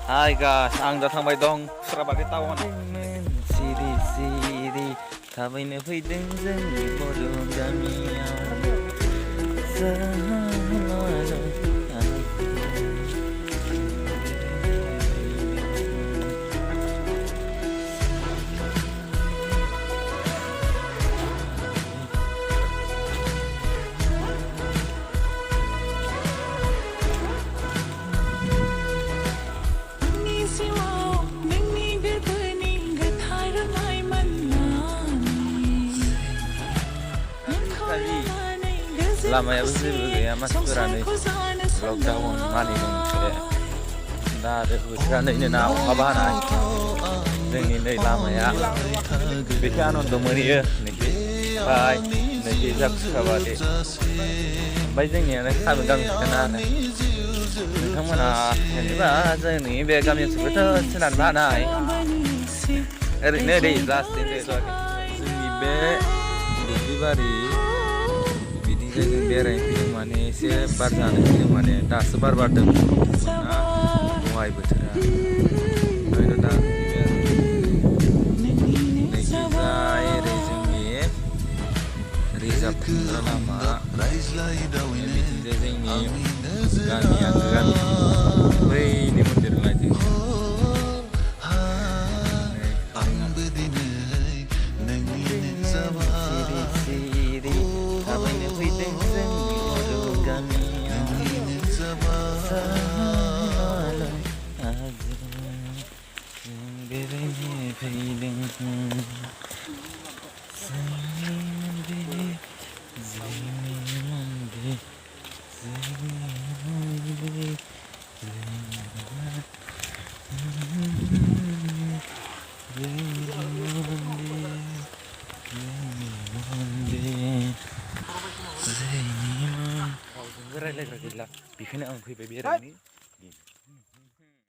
Hai guys, आं दा थांबाय दं सुराबारि टाउन। सिरि सिरि थाबैनो फैदों जोंनि बर' गामियाव लामायाबो जेबो गैया मानसिफोरानो लकडाउन मानिदों दा आरो बोथोरा नैनो अखा हानाय जोंनि नै लामाया बेखौ आनन्द मोनहैयो ओमफ्राय नैखि सुराबारि ओमफ्राय जोंनियानो गामि खोना आरो नोंथांमोना जेनेबा जोंनि बे गामि ओनसोलखौथ' सोनारनो हानाय ओरैनो दै लास्ट जोंनि बे दुब्लिबारि जों बेरायनो फैदों माने एसे बार जानो फैदों माने दासो बार बारदों ना दहाय बोथोरा ओमफ्राय दा नैथिजाय ओरै जोंनि रिजार्भ थांग्रा लामा बिथिंजाय जोंनि गामिया गामि बैनि मन्दिर लायदों रायलायग्रा गैला बेखायनो आं फैबाय बेरायनो